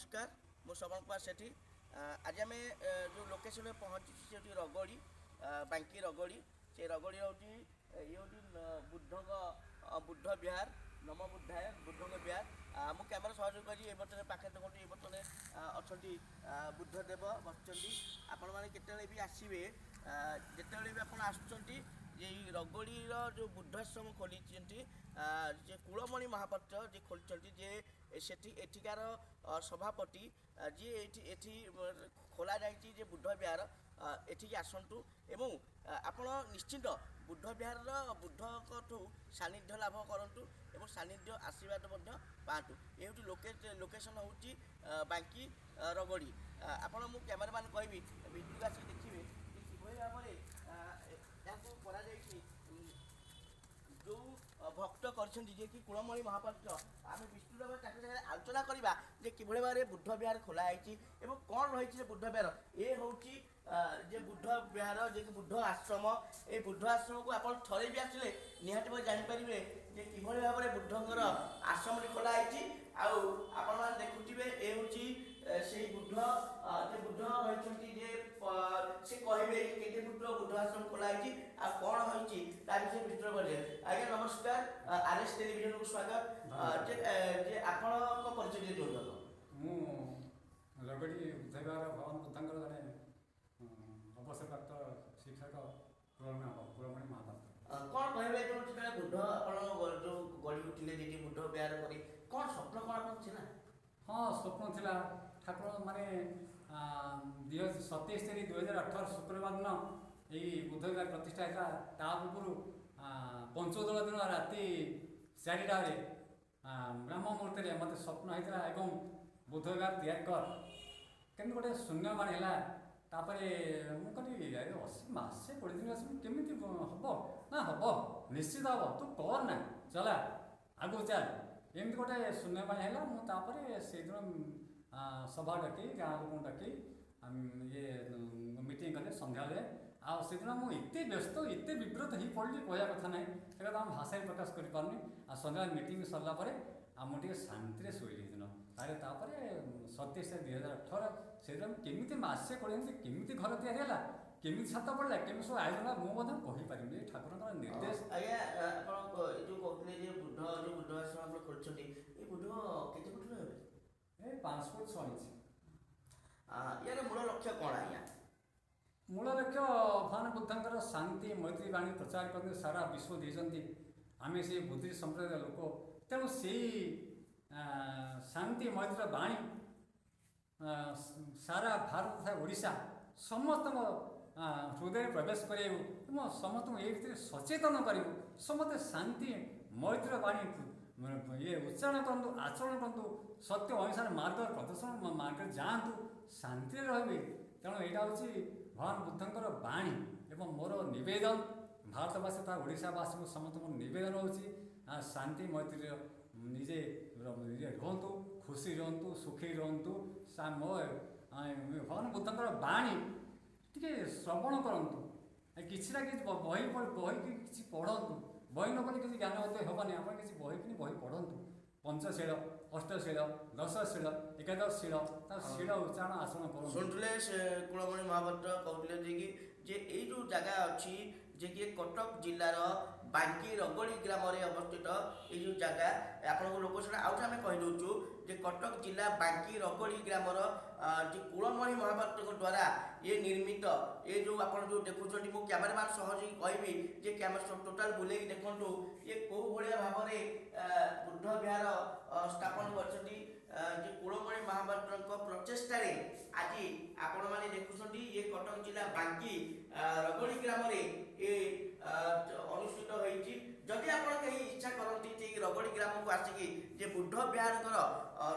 ନମସ୍କାର, ମୁଁ ଶ୍ରବଣ କୁମାର ସେଠୀ। ଆଜି ଆମେ ଯେଉଁ ଲୋକେସନରେ ପହଞ୍ଚିଛୁ ସେ ହେଉଛି ରଗଡ଼ି, ବାଙ୍କି ରଗଡ଼ି। ସେ ରଗଡ଼ି ହେଉଛି, ଇଏ ହେଉଛି ବୁଦ୍ଧଙ୍କ ବୁଦ୍ଧ ବିହାର, ନମ ବୁଦ୍ଧାୟ ବୁଦ୍ଧଙ୍କ ବିହାର। ମୁଁ କ୍ୟାମେରା ସହଯୋଗ କରି ଏ ବର୍ତ୍ତମାନ ପାଖରେ ଦେଖନ୍ତୁ, ଏ ବର୍ତ୍ତମାନ ଅଛନ୍ତି ବୁଦ୍ଧଦେବ ବସିଛନ୍ତି। ଆପଣମାନେ କେତେବେଳେ ବି ଆସିବେ, ଯେତେବେଳେ ବି ଆପଣ ଆସୁଛନ୍ତି, ଏଇ ରଗଡ଼ିର ଯେଉଁ ବୁଦ୍ଧାଶ୍ରମ ଖୋଲିଛନ୍ତି ଯେ କୁଳମଣି ମହାପାତ୍ର ଯିଏ ଖୋଲିଛନ୍ତି, ଯେ ସେଠି ଏଠିକାର ସଭାପତି, ଯିଏ ଏଇଠି ଏଠି ଖୋଲା ଯାଇଛି ଯେ ବୁଦ୍ଧ ବିହାର, ଏଠିକି ଆସନ୍ତୁ ଏବଂ ଆପଣ ନିଶ୍ଚିନ୍ତ ବୁଦ୍ଧ ବିହାରର ବୁଦ୍ଧଙ୍କଠୁ ସାନ୍ନିଧ୍ୟ ଲାଭ କରନ୍ତୁ ଏବଂ ସାନ୍ନିଧ୍ୟ ଆଶୀର୍ବାଦ ମଧ୍ୟ ପାଆନ୍ତୁ। ଏ ହେଉଛି ଲୋକେସନ୍ ହେଉଛି ବାଙ୍କି ରଗଡ଼ି। ଆପଣ, ମୁଁ କ୍ୟାମେରାମ୍ୟାନ୍ କହିବି, ଭିତରକୁ ଆସିକି ଦେଖିବେ ଯେ କିଭଳି ଭାବରେ ଏହାକୁ କରାଯାଇଛି। ଯେଉଁ ଭକ୍ତ କରିଛନ୍ତି, ଯିଏକି କୁଳମଣି ମହାପାତ୍ର, ଆମେ ବିସ୍ତୃତ ଭାବରେ ତାଙ୍କ ସାଙ୍ଗରେ ଆଲୋଚନା କରିବା ଯେ କିଭଳି ଭାବରେ ବୁଦ୍ଧ ବିହାର ଖୋଲା ହେଇଛି ଏବଂ କ'ଣ ରହିଛି ସେ ବୁଦ୍ଧ ବିହାର। ଏ ହେଉଛି ଯେ ବୁଦ୍ଧ ବିହାର, ଯିଏକି ବୁଦ୍ଧ ଆଶ୍ରମ। ଏଇ ବୁଦ୍ଧ ଆଶ୍ରମକୁ ଆପଣ ଥରେ ବି ଆସିଲେ ନିହାତି ଭାବେ ଜାଣିପାରିବେ ଯେ କିଭଳି ଭାବରେ ବୁଦ୍ଧଙ୍କର ଆଶ୍ରମଟି ଖୋଲା ହେଇଛି। ଆଉ ଆପଣମାନେ ଦେଖୁଥିବେ, ଏ ହେଉଛି ସେଇ ବୁଦ୍ଧ, ଯେ ବୁଦ୍ଧ ରହିଛନ୍ତି, ଯେ ସେ କହିବେ ଯେ କେତେ ଫୁଟର ବୁଦ୍ଧ ଆଶ୍ରମ ଖୋଲା ହେଇଛି ଆଉ କ'ଣ ହେଇଛି ତା ବିଷୟରେ ବିସ୍ତୃତ କରିବେ। ଆଜ୍ଞା ନମସ୍କାର, ଆର୍ଏସ୍ ଟେଲିଭିଜନକୁ ସ୍ୱାଗତ। ଯେ ଆପଣଙ୍କ ପରିଚୟ ଟିକେ ଦିଅନ୍ତୁ ଆପଣ। ମୁଁ ରଗଡ଼ି ବୁଦ୍ଧବିହାର ଭଗବାନ ବୁଦ୍ଧଙ୍କର ଜଣେ ଅବସରପ୍ରାପ୍ତ ଶିକ୍ଷକ କୁଳମଣି ମହାପାତ୍ର। କ'ଣ କହିବେ, ଯେଉଁ ଯେତେବେଳେ ବୁଦ୍ଧ ଆପଣ ଯେଉଁ ଗଢ଼ି ଉଠିଲେ, ଯେଠି ବୁଦ୍ଧ ବିହାର କରି, କ'ଣ ସ୍ୱପ୍ନ କ'ଣ ଆପଣଙ୍କ ଥିଲା? ହଁ, ସ୍ୱପ୍ନ ଥିଲା। ଠାକୁର ମାନେ 27/3/2018 ଶୁକ୍ରବାର ଦିନ ଏଇ ବୁଦ୍ଧ ବିହାର ପ୍ରତିଷ୍ଠା ହେଇଥିଲା। ତା ପୂର୍ବରୁ ପଞ୍ଚଦୋଳ ଦିନ ରାତି 4ଟାରେ ବ୍ରହ୍ମ ମୁହୂର୍ତ୍ତରେ ମୋତେ ସ୍ୱପ୍ନ ହେଇଥିଲା ଏବଂ ବୁଦ୍ଧ ବିହାର ତିଆରି କର। କେମିତି ଗୋଟେ ଶୂନ୍ୟବାଣୀ ହେଲା। ତାପରେ ମୁଁ କହିଲି, ଆରେ 80 ମାସେ 20 ଦିନ ଅଛି, କେମିତି ହବ? ନା, ହବ, ନିଶ୍ଚିତ ହବ, ତୁ କର ନା, ଚଲା, ଆଗକୁ ଚାଲ। ଏମିତି ଗୋଟେ ଶୂନ୍ୟବାଣୀ ହେଲା। ମୁଁ ତାପରେ ସେଇଦିନ ସଭା ଡାକି, ଗାଁ ଲୋକଙ୍କୁ ଡାକି ଇଏ ମିଟିଂ କଲେ ସନ୍ଧ୍ୟାବେଳେ। ଆଉ ସେଦିନ ମୁଁ ଏତେ ବ୍ୟସ୍ତ, ଏତେ ବିବ୍ରତ ହେଇ ପଡ଼ିଲି, କହିବା କଥା ନାହିଁ। ସେ କଥା ଆମ ଭାଷାରେ ପ୍ରକାଶ କରିପାରୁନି। ଆଉ ସନ୍ଧ୍ୟାବେଳେ ମିଟିଂ ସରିଲା ପରେ ଆଉ ମୁଁ ଟିକେ ଶାନ୍ତିରେ ଶୋଇଲି ସେଦିନ। ତାପରେ 27/2018 ସେଦିନ କେମିତି ମାସେ 20 ଦିନ କେମିତି ଘର ତିଆରି ହେଲା, କେମିତି ଛାତ ପଡ଼ିଲା, କେମିତି ସବୁ ଆୟୋଜନ ହେଲା, ମୁଁ ମଧ୍ୟ କହିପାରିବିନି। ଏ ଠାକୁରଙ୍କର ନିର୍ଦ୍ଦେଶ। ଆଜ୍ଞା, ଆପଣ ଏ ଯେଉଁ କହୁଥିଲେ ଯେ ବୁଦ୍ଧ, ଯେଉଁ ବୁଦ୍ଧ ଆଶ୍ରମ ଆପଣ ଖୋଲିଛନ୍ତି, ଏ ବୁଦ୍ଧ କେତେ ଫୁଟର ହେବେ? ଏ 5 ଫୁଟ 6 ଇଞ୍ଚ। ୟାର ମୂଳ ଲକ୍ଷ୍ୟ କ'ଣ ଆଜ୍ଞା? ମୂଳ ଲକ୍ଷ୍ୟ, ଭଗବାନ ବୁଦ୍ଧଙ୍କର ଶାନ୍ତି ମୈତ୍ରୀ ବାଣୀ ପ୍ରଚାର କରନ୍ତି, ସାରା ବିଶ୍ୱ ଦେଇଛନ୍ତି। ଆମେ ସେଇ ବୁଦ୍ଧି ସମ୍ପ୍ରଦାୟର ଲୋକ, ତେଣୁ ସେଇ ଶାନ୍ତି ମୈତ୍ରୀର ବାଣୀ ସାରା ଭାରତ ତଥା ଓଡ଼ିଶା ସମସ୍ତଙ୍କ ହୃଦୟରେ ପ୍ରବେଶ କରାଇବୁ ଏବଂ ସମସ୍ତଙ୍କୁ ଏ ଭିତରେ ସଚେତନ କରିବୁ। ସମସ୍ତେ ଶାନ୍ତି ମୈତ୍ରୀର ବାଣୀ ଇଏ ଉଚ୍ଚାରଣ କରନ୍ତୁ, ଆଚରଣ କରନ୍ତୁ, ସତ୍ୟ ଅହିଂସାର ମାର୍ଗ ପ୍ରଦର୍ଶନ ମାର୍ଗରେ ଯାଆନ୍ତୁ, ଶାନ୍ତିରେ ରହିବେ। ତେଣୁ ଏଇଟା ହେଉଛି ଭଗବାନ ବୁଦ୍ଧଙ୍କର ବାଣୀ ଏବଂ ମୋର ନିବେଦନ ଭାରତବାସୀ ତଥା ଓଡ଼ିଶାବାସୀଙ୍କୁ ସମସ୍ତଙ୍କୁ ନିବେଦନ ହେଉଛି, ଶାନ୍ତି ମୈତ୍ରୀର ନିଜେ ନିଜେ ରୁହନ୍ତୁ, ଖୁସି ରୁହନ୍ତୁ, ସୁଖୀ ରୁହନ୍ତୁ। ମୋ ଭଗବାନ ବୁଦ୍ଧଙ୍କର ବାଣୀ ଟିକେ ଶ୍ରବଣ କରନ୍ତୁ, କିଛି ନା କିଛି ବହି ବହି କିଛି ପଢ଼ନ୍ତୁ। ବହି ନ ପଢ଼ିଲେ କିଛି ଜ୍ଞାନ ମଧ୍ୟ ହେବନି। ଆପଣ କିଛି ବହି କିଣି ବହି ପଢ଼ନ୍ତୁ। ପଞ୍ଚଶୀଳ, ଅଷ୍ଟଶୀଳ, ଦଶଶୀଳ, ଏକାଦଶ ଶୀଳ, ତା ଶୀଳ ଉଚ୍ଚାରଣ ଆଚରଣ କରନ୍ତୁ। ଶୁଣୁଥିଲେ, ସେ କୁଳମଣି ମହାପାତ୍ର କହୁଥିଲେ ଯେ କି ଯେ ଏଇ ଯେଉଁ ଜାଗା ଅଛି, ଯେ କି କଟକ ଜିଲ୍ଲାର ବାଙ୍କି ରଗଡ଼ି ଗ୍ରାମରେ ଅବସ୍ଥିତ ଏଇ ଯେଉଁ ଜାଗା। ଆପଣଙ୍କ ଲୋକେସନ୍ ଆଉ ଥରେ ଆମେ କହିଦେଉଛୁ ଯେ କଟକ ଜିଲ୍ଲା ବାଙ୍କି ରଗଡ଼ି ଗ୍ରାମର ଯେ କୁଳମଣି ମହାପାତ୍ରଙ୍କ ଦ୍ୱାରା ଇଏ ନିର୍ମିତ। ଏ ଯେଉଁ ଆପଣ ଯେଉଁ ଦେଖୁଛନ୍ତି, ମୁଁ କ୍ୟାମେରାମ୍ୟାନ୍ ସହଯୋଗୀ କହିବି ଯେ କ୍ୟାମେରା ଟୋଟାଲ ବୁଲେଇକି ଦେଖନ୍ତୁ, ଇଏ କେଉଁ ଭଳିଆ ଭାବରେ ବୁଦ୍ଧ ବିହାର ସ୍ଥାପନ କରିଛନ୍ତି। ଯେ କୁଳମଣି ମହାପାତ୍ରଙ୍କ ପ୍ରଚେଷ୍ଟାରେ ଆଜି ଆପଣମାନେ ଦେଖୁଛନ୍ତି, ଇଏ କଟକ ଜିଲ୍ଲା ବାଙ୍କି ରଗଡ଼ି ଗ୍ରାମରେ ଏ ଅନୁଷ୍ଠିତ ହୋଇଛି। ଯଦି ଆପଣ କେହି ଇଚ୍ଛା କରନ୍ତି ଯେ ରଗଡ଼ି ଗ୍ରାମକୁ ଆସିକି ଯେ ବୁଦ୍ଧ ବିହାରଙ୍କର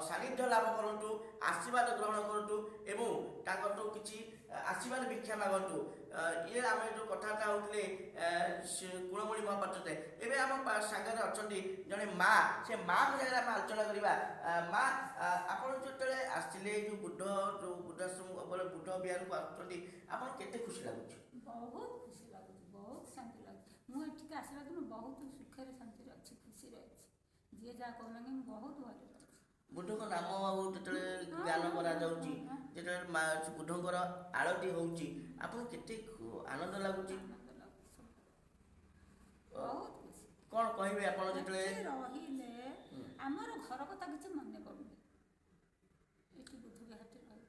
ସାନ୍ନିଧ୍ୟ ଲାଭ କରନ୍ତୁ, ଆଶୀର୍ବାଦ ଗ୍ରହଣ କରନ୍ତୁ ଏବଂ ତାଙ୍କଠୁ କିଛି ଆଶୀର୍ବାଦ ଭିକ୍ଷା ମାଗନ୍ତୁ। ଇଏ ଆମେ ଯେଉଁ କଥାବାର୍ତ୍ତା ହେଉଥିଲେ ସେ କୁଳମଣି ମହାପାତ୍ର, ଏବେ ଆମ ସାଙ୍ଗରେ ଅଛନ୍ତି ଜଣେ ମା। ସେ ମାଙ୍କ ସାଙ୍ଗରେ ଆମେ ଆଲୋଚନା କରିବା। ମା, ଆପଣ ଯେତେବେଳେ ଆସିଲେ ଏଇ ଯେଉଁ ବୁଦ୍ଧ, ଯେଉଁ ବୁଦ୍ଧାଶ୍ରମ, ବୁଦ୍ଧ ବିହାରକୁ ଆସୁଛନ୍ତି, ଆପଣ କେତେ ଖୁସି ଲାଗୁଛି? ବହୁତ ଖୁସି ଲାଗୁଛି, ବହୁତ ଶାନ୍ତି ଲାଗୁଛି। ମୁଁ ଏଠିକି ଆସିଲା ଦିନୁ ବହୁତ ସୁଖରେ ଶାନ୍ତିରେ ଅଛି, ଖୁସିରେ ଅଛି। ଯିଏ ଯାହା କହୁନା କି ମୁଁ ବହୁତ ଭଲରେ ଅଛି। ବୁଦ୍ଧଙ୍କ ନାମ ଆଉ ଯେତେବେଳେ ଜ୍ଞାନ ଯେତେବେଳେ ମା ବୁଦ୍ଧଙ୍କର ଆଳତି ହେଉଛି, ଆପଣଙ୍କୁ କେତେ ଆନନ୍ଦ ଲାଗୁଛି? ଆନନ୍ଦ ଲାଗୁଛି ସବୁ। ବହୁତ ଖୁସି। କ'ଣ କହିବେ ଆପଣ ଯେତେବେଳେ ଏଠି ରହିଲେ ଆମର ଘର କଥା କିଛି ମନେ ପଡୁନି, ଏଠି ବୁଦ୍ଧ ବିହାରରେ ରହିଲେ।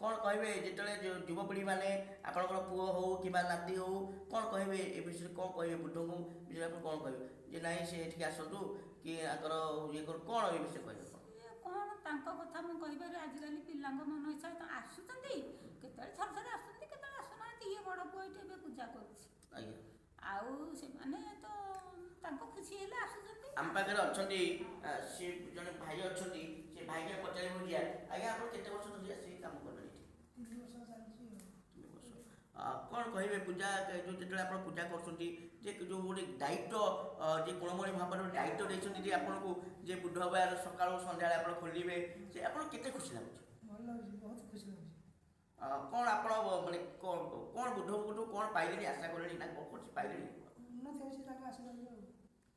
କ'ଣ କହିବେ ଯେତେବେଳେ ଯୁବପିଢ଼ି ମାନେ, ଆପଣଙ୍କର ପୁଅ ହଉ କିମ୍ବା ନାତି ହଉ, କ'ଣ କହିବେ ଏ ବିଷୟରେ? କ'ଣ କହିବେ ବୁଦ୍ଧଙ୍କୁ ବିଷୟରେ? ଆପଣ କ'ଣ କହିବେ ଯେ ନାଇଁ ସେ ଏଠିକି ଆସନ୍ତୁ କି ଆଙ୍କର ଇଏ କରୁ, କ'ଣ ଏ ବିଷୟରେ କହିବେ ଆପଣ? ସିଏ କ'ଣ ତାଙ୍କ କଥା ମୁଁ କହିପାରିବି? ଆଜିକାଲି ପିଲାଙ୍କ ମନ ଇଚ୍ଛା ତ ଆସୁଛନ୍ତି, କେତେବେଳେ ଥରେ ଥରେ ଆସୁଛନ୍ତି, କେତେବେଳେ ଆସୁନାହାନ୍ତି। ଇଏ ବଡ଼ ପୁଅ ଏଠି ଏବେ ପୂଜା କରୁଛି। ଆଜ୍ଞା। ଆଉ ସେମାନେ ତ ତାଙ୍କ ଖୁସି ହେଲେ ଆସୁଛନ୍ତି। ଆମ ପାଖରେ ଅଛନ୍ତି ସେ ଜଣେ ଭାଇ ଅଛନ୍ତି, ସେ ଭାଇକି ପଚାରିବୁ ଯିବା। ଆଜ୍ଞା, ଆପଣ କେତେ ବର୍ଷ ଧରି ଆସିକି କାମ କଲେଣି ଏଠି? 3 ବର୍ଷ ଚାଲିଛି ଆଉ। 3 ବର୍ଷ। କ'ଣ କହିବେ ପୂଜା ଯେଉଁ ଯେତେବେଳେ ଆପଣ ପୂଜା କରୁଛନ୍ତି, ଯେ ଯେଉଁ ଗୋଟେ ଦାୟିତ୍ୱ, ଯେ କୁଳମଣି ମହାପାତ୍ର ଦାୟିତ୍ୱ ଦେଇଛନ୍ତି ଯେ ଆପଣଙ୍କୁ, ଯେ ବୁଦ୍ଧ ବିହାର ସକାଳୁ ସନ୍ଧ୍ୟାବେଳେ ଆପଣ ଖୋଲିବେ, ସେ ଆପଣଙ୍କୁ କେତେ ଖୁସି ଲାଗୁଛି? ଭଲ ଲାଗୁଛି, ବହୁତ ଖୁସି ଲାଗୁଛି। କ'ଣ ଆପଣ ମାନେ କ'ଣ ବୁଦ୍ଧଙ୍କଠୁ କ'ଣ ପାଇଲେଣି, ଆଶା କଲେଣି ନା କ'ଣ କିଛି ପାଇଲେଣି? ଉନ୍ନତି ହେଉଛି ତାଙ୍କ ଆଶୀର୍ବାଦରୁ ଆଉ।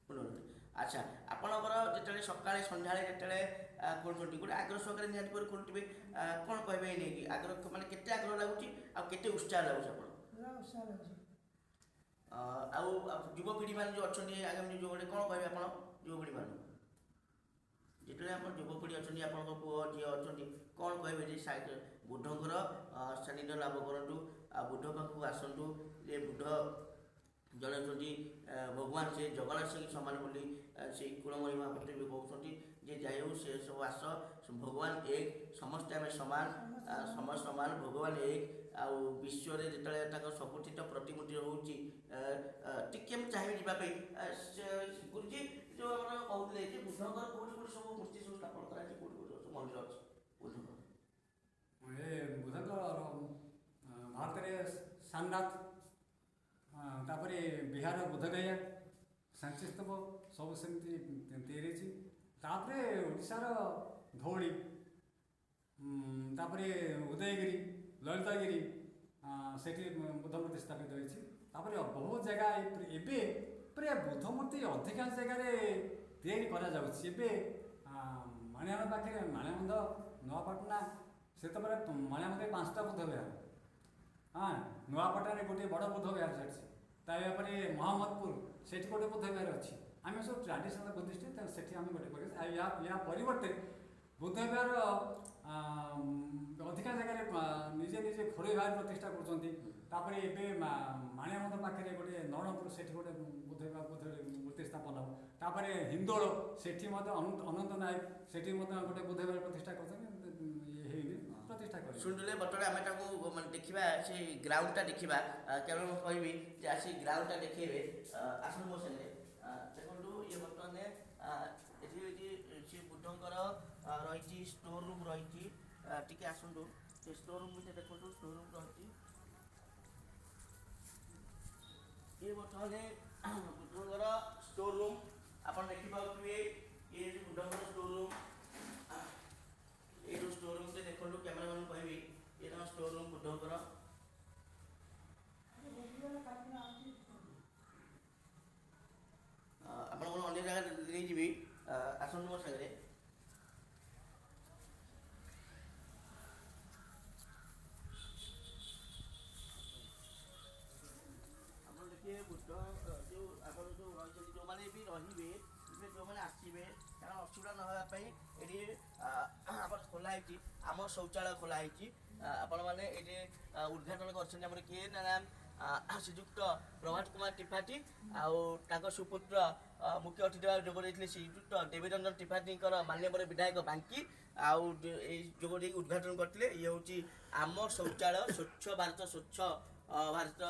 ଉନ୍ନତି। ଆଚ୍ଛା, ଆପଣଙ୍କର ଯେତେବେଳେ ସକାଳେ ସନ୍ଧ୍ୟାବେଳେ ଯେତେବେଳେ ଖୋଲୁଛନ୍ତି, ଗୋଟେ ଆଗ୍ରହ ସହକାରେ ନିହାତି କରି ଖୋଲୁଥିବେ। କ'ଣ କହିବେ ଏ ନେଇକି? ଆଗ୍ରହ ମାନେ କେତେ ଆଗ୍ରହ ଲାଗୁଛି ଆଉ କେତେ ଉତ୍ସାହ ଲାଗୁଛି ଆପଣଙ୍କୁ? ପୁରା ଉତ୍ସାହ ଲାଗୁଛି। ଆଉ ଆଉ ଯୁବପିଢ଼ି ମାନେ ଯେଉଁ ଅଛନ୍ତି ଆଗାମୀ ଯୁବପିଢ଼ି, କ'ଣ କହିବେ ଆପଣ ଯୁବପିଢ଼ି ମାନଙ୍କୁ? ଯେତେବେଳେ ଆପଣ ଯୁବପିଢ଼ି ଅଛନ୍ତି, ଆପଣଙ୍କ ପୁଅ ଝିଅ ଅଛନ୍ତି, କ'ଣ କହିବେ ଯେ ବୁଦ୍ଧଙ୍କର ସାନ୍ନିଧ୍ୟ ଲାଭ କରନ୍ତୁ ଆଉ ବୁଦ୍ଧ ପାଖକୁ ଆସନ୍ତୁ, ଯେ ବୁଦ୍ଧ ଜଣେ ଅଛନ୍ତି ଭଗବାନ, ସେ ଜଗନ୍ନାଥ ସିଂ ସମାନ ବୋଲି ସେଇ କୁଳମଣି ମହାପାତ୍ର ବି କହୁଛନ୍ତି ଯେ ଯାଇ ହଉ ସେ ସବୁ ଆସ, ଭଗବାନ ଏକ, ସମସ୍ତେ ଆମେ ସମାନ, ସମସ୍ତେ ସମାନ, ଭଗବାନ ଏକ। ଆଉ ବିଶ୍ୱରେ ଯେତେବେଳେ ତାଙ୍କ ସବୁଠି ତ ପ୍ରତିମୂର୍ତ୍ତି ରହୁଛି, ଟିକେ ମୁଁ ଚାହିଁବି ଯିବା ପାଇଁ। ସେ ଗୁରୁଜୀ ଯେଉଁ ଆମର କହୁଥିଲେ ଯେ ବୁଦ୍ଧଙ୍କର କୋଉଠି କୋଉଠି ସବୁ ମୂର୍ତ୍ତି ସବୁ ସ୍ଥାପନ କରାଯାଇଛି, କୋଉଠି କୋଉଠି ସବୁ ମନ୍ଦିର ଅଛି ବୁଦ୍ଧଙ୍କର? ଏ ବୁଦ୍ଧଙ୍କର ଭାରତରେ ସାରନାଥ, ତାପରେ ବିହାର ବୁଦ୍ଧଗୟା, ସାଞ୍ଚି ସ୍ତୂପ ସବୁ ସେମିତି ତିଆରି ହେଇଛି। ତାପରେ ଓଡ଼ିଶାର ଧଉଳି, ତାପରେ ଉଦୟଗିରି, ଲଳିତଗିରି, ସେଠି ବୁଦ୍ଧ ମୂର୍ତ୍ତି ସ୍ଥାପିତ ହୋଇଛି। ତାପରେ ବହୁତ ଜାଗା ଏବେ ପ୍ରାୟ ବୁଦ୍ଧ ମୂର୍ତ୍ତି ଅଧିକାଂଶ ଜାଗାରେ ତିଆରି କରାଯାଉଛି। ଏବେ ମାଣିଆବନ୍ଧ ପାଖରେ, ମାଣିଆବନ୍ଧ, ନୂଆପାଟଣା, ସେତେବେଳେ ମାଣିଆବନ୍ଧରେ 5ଟା ବୁଦ୍ଧ ବିହାର, ହଁ, ନୂଆପଟଣାରେ ଗୋଟିଏ ବଡ଼ ବୁଦ୍ଧ ବିହାର ଅଛି। ତା ପରେ ମହମ୍ମଦପୁର, ସେଠି ଗୋଟେ ବୁଦ୍ଧ ବିହାର ଅଛି। ଆମେ ସବୁ ଟ୍ରାଡ଼ିସନାଲ୍ ବୁଦ୍ଧିଷ୍ଟ, ତେଣୁ ସେଠି ଆମେ ଗୋଟେ ପକେଇ ଆଉ ୟା ପରିବର୍ତ୍ତେ ବୁଦ୍ଧ ବିହାର ଅଧିକା ଜାଗାରେ ନିଜେ ନିଜେ ଘରୋଇ ଭାବେ ପ୍ରତିଷ୍ଠା କରୁଛନ୍ତି। ତାପରେ ଏବେ ମାଣିଆବନ୍ଧ ପାଖରେ ଗୋଟେ ନରଣପୁର, ସେଠି ଗୋଟେ ବୁଦ୍ଧ ବିହାର, ବୁଦ୍ଧ ମୂର୍ତ୍ତି ସ୍ଥାପନ ହେବ। ତାପରେ ହିନ୍ଦୋଳ, ସେଠି ମଧ୍ୟ ଅନନ୍ତ ନାୟକ ସେଠି ମଧ୍ୟ ଗୋଟେ ବୁଦ୍ଧ ବିହାର ପ୍ରତିଷ୍ଠା କରୁଛନ୍ତି। ଇଏ ହେଇନି, ପ୍ରତିଷ୍ଠା କରିବେ। ଶୁଣିଲେ, ବର୍ତ୍ତମାନ ଆମେ ତାକୁ ମାନେ ଦେଖିବା, ସେ ଗ୍ରାଉଣ୍ଡଟା ଦେଖିବା। କେବଳ ମୁଁ କହିବି ଯେ ଆସି ଗ୍ରାଉଣ୍ଡଟା ଦେଖେଇବେ। ଆସନ୍ତୁ ମୋ ସାଙ୍ଗରେ। ଦେଖନ୍ତୁ, ଇଏ ବର୍ତ୍ତମାନ ଏଠି ଏଠି ସେ ବୁଦ୍ଧଙ୍କର ରହିଛି, ଷ୍ଟୋର ରୁମ୍ ରହିଛି। ଟିକେ ଆସନ୍ତୁ, ସେ ଷ୍ଟୋର ରୁମ୍ ଭିତରେ ଦେଖନ୍ତୁ, ଷ୍ଟୋର ରୁମ୍ ରହିଛି। ଇଏ ବର୍ତ୍ତମାନ ବୁଦ୍ଧଙ୍କର ଷ୍ଟୋର ରୁମ୍ ଆପଣ ଦେଖିପାରୁଥିବେ। ଇଏ ହେଉଛି ବୁଦ୍ଧଙ୍କର ଷ୍ଟୋର ରୁମ୍। ଏଇ ଯେଉଁ ଷ୍ଟୋର ରୁମ୍ଟେ ଦେଖନ୍ତୁ, କ୍ୟାମେରାମ୍ୟାନ୍ କହିବି, ଇଏ ତାଙ୍କ ଷ୍ଟୋର ରୁମ୍ ବୁଦ୍ଧଙ୍କର। କାଲି ଆଉଛି। ଆପଣଙ୍କୁ ଅନ୍ୟ ଜାଗାରେ ନେଇଯିବି, ଆସନ୍ତୁ ମୋ ସାଙ୍ଗରେ। ଆପଣ ଦେଖିବେ ବୁଦ୍ଧ ଯେଉଁ ଆପଣ ଯେଉଁ ରହିଛନ୍ତି, ଯେଉଁମାନେ ବି ରହିବେ, ଏବେ ଯେଉଁମାନେ ଆସିବେ, କାରଣ ଅସୁବିଧା ନ ହେବା ପାଇଁ ଏଠି ଆମର ଖୋଲା ହେଇଛି, ଆମ ଶୌଚାଳୟ ଖୋଲା ହେଇଛି। ଆପଣମାନେ ଏଠି ଉଦ୍ଘାଟନ କରିଛନ୍ତି ଆମର କିଏ ନା ଶ୍ରୀଯୁକ୍ତ ପ୍ରଭାତ କୁମାର ତ୍ରିପାଠୀ ଆଉ ତାଙ୍କ ସୁପୁତ୍ର, ମୁଖ୍ୟ ଅତିଥି ଭାବେ ଯୋଗ ଦେଇଥିଲେ ଶ୍ରୀଯୁକ୍ତ ଦେବୀରଞ୍ଜନ ତ୍ରିପାଠୀଙ୍କର, ମାନ୍ୟବର ବିଧାୟକ ବାଙ୍କି, ଆଉ ଏଇ ଯୋଗ ଦେଇକି ଉଦ୍ଘାଟନ କରିଥିଲେ। ଇଏ ହେଉଛି ଆମ ଶୌଚାଳୟ, ସ୍ୱଚ୍ଛ ଭାରତ, ସ୍ୱଚ୍ଛ ଭାରତ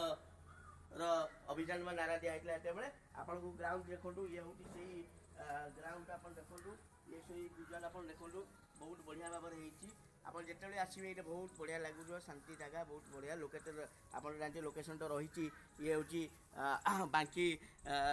ର ଅଭିଯାନ ବା ନାରା ଦିଆ ହେଇଥିଲା ସେତେବେଳେ। ଆପଣଙ୍କୁ ଗ୍ରାଉଣ୍ଡ ଦେଖନ୍ତୁ, ଇଏ ହେଉଛି ସେଇ ଗ୍ରାଉଣ୍ଡ, ଆପଣ ଦେଖନ୍ତୁ, ଇଏ ସେଇ ଭିଜୁଆଲ ଆପଣ ଦେଖନ୍ତୁ, ବହୁତ ବଢ଼ିଆ ଭାବରେ ହେଇଛି। ଆପଣ ଯେତେବେଳେ ଆସିବେ, ଏଇଟା ବହୁତ ବଢ଼ିଆ ଲାଗୁଯିବ, ଶାନ୍ତି ଜାଗା, ବହୁତ ବଢ଼ିଆ ଲୋକେସନ୍। ଆପଣ ଜାଣିଥିବେ ଲୋକେସନ୍ଟା ରହିଛି, ଇଏ ହେଉଛି ବାଙ୍କି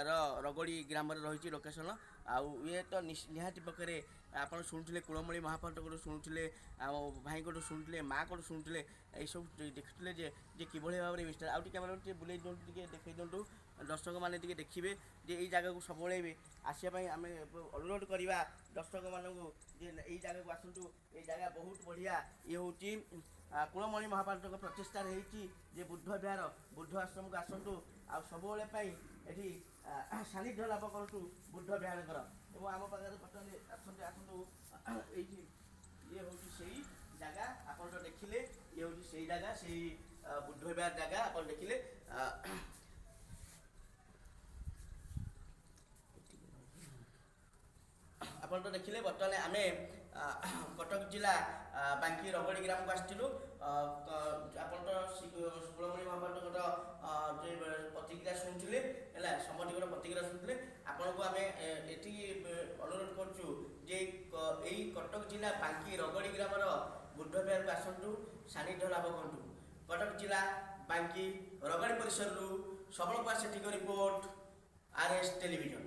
ର ରଗଡ଼ି ଗ୍ରାମରେ ରହିଛି ଲୋକେସନ୍। ଆଉ ଇଏ ତ ନିହାତି ପକ୍ଷରେ ଆପଣ ଶୁଣୁଥିଲେ କୁଳମଣି ମହାପାତ୍ରଙ୍କଠୁ ଶୁଣୁଥିଲେ, ଆଉ ଭାଇଙ୍କଠୁ ଶୁଣୁଥିଲେ, ମାଆଙ୍କଠୁ ଶୁଣୁଥିଲେ, ଏଇସବୁ ଦେଖୁଥିଲେ ଯେ କିଭଳି ଭାବରେ ବିସ୍ତାର। ଆଉ ଟିକେ ଆମର ଟିକେ ବୁଲେଇ ଦିଅନ୍ତୁ, ଟିକେ ଦେଖେଇ ଦିଅନ୍ତୁ। ଦର୍ଶକମାନେ ଟିକେ ଦେଖିବେ ଯେ ଏଇ ଜାଗାକୁ ସବୁବେଳେ ବି ଆସିବା ପାଇଁ ଆମେ ଅନୁରୋଧ କରିବା ଦର୍ଶକମାନଙ୍କୁ ଯେ ଏଇ ଜାଗାକୁ ଆସନ୍ତୁ। ଏଇ ଜାଗା ବହୁତ ବଢ଼ିଆ। ଇଏ ହେଉଛି କୁଳମଣି ମହାପାତ୍ରଙ୍କ ପ୍ରଚେଷ୍ଟାରେ ହେଇଛି ଯେ ବୁଦ୍ଧ ବିହାର, ବୁଦ୍ଧ ଆଶ୍ରମକୁ ଆସନ୍ତୁ ଆଉ ସବୁବେଳେ ପାଇଁ ଏଠି ସାନ୍ନିଧ୍ୟ ଲାଭ କରନ୍ତୁ ବୁଦ୍ଧ ବିହାରଙ୍କର। ଏବଂ ଆମ ପାଖରେ ବର୍ତ୍ତମାନ ଆସନ୍ତୁ, ଆସନ୍ତୁ ଏଇଠି। ଇଏ ହେଉଛି ସେଇ ଜାଗା, ଆପଣ ତ ଦେଖିଲେ। ଇଏ ହେଉଛି ସେଇ ଜାଗା, ସେଇ ବୁଦ୍ଧ ବିହାର ଜାଗା ଆପଣ ଦେଖିଲେ। ଆପଣ ତ ଦେଖିଲେ। ବର୍ତ୍ତମାନ ଆମେ କଟକ ଜିଲ୍ଲା ବାଙ୍କି ରଗଡ଼ି ଗ୍ରାମକୁ ଆସିଥିଲୁ। ଆପଣ ତ କୁଳମଣି ମହାପାତ୍ରଙ୍କର ଯେ ପ୍ରତିକ୍ରିୟା ଶୁଣୁଥିଲେ, ହେଲା ସମସ୍ତଙ୍କର ପ୍ରତିକ୍ରିୟା ଶୁଣୁଥିଲେ। ଆପଣଙ୍କୁ ଆମେ ଏଠିକି ଅନୁରୋଧ କରୁଛୁ ଯେ ଏଇ କଟକ ଜିଲ୍ଲା ବାଙ୍କି ରଗଡ଼ି ଗ୍ରାମର ବୁଦ୍ଧ ବିହାରକୁ ଆସନ୍ତୁ, ସାନ୍ନିଧ୍ୟ ଲାଭ କରନ୍ତୁ। କଟକ ଜିଲ୍ଲା ବାଙ୍କି ରଗଡ଼ି ପରିସରରୁ ସବଳ କୁମାର ସେଠୀଙ୍କ ରିପୋର୍ଟ, ଆର୍ ଏସ୍ ଟେଲିଭିଜନ।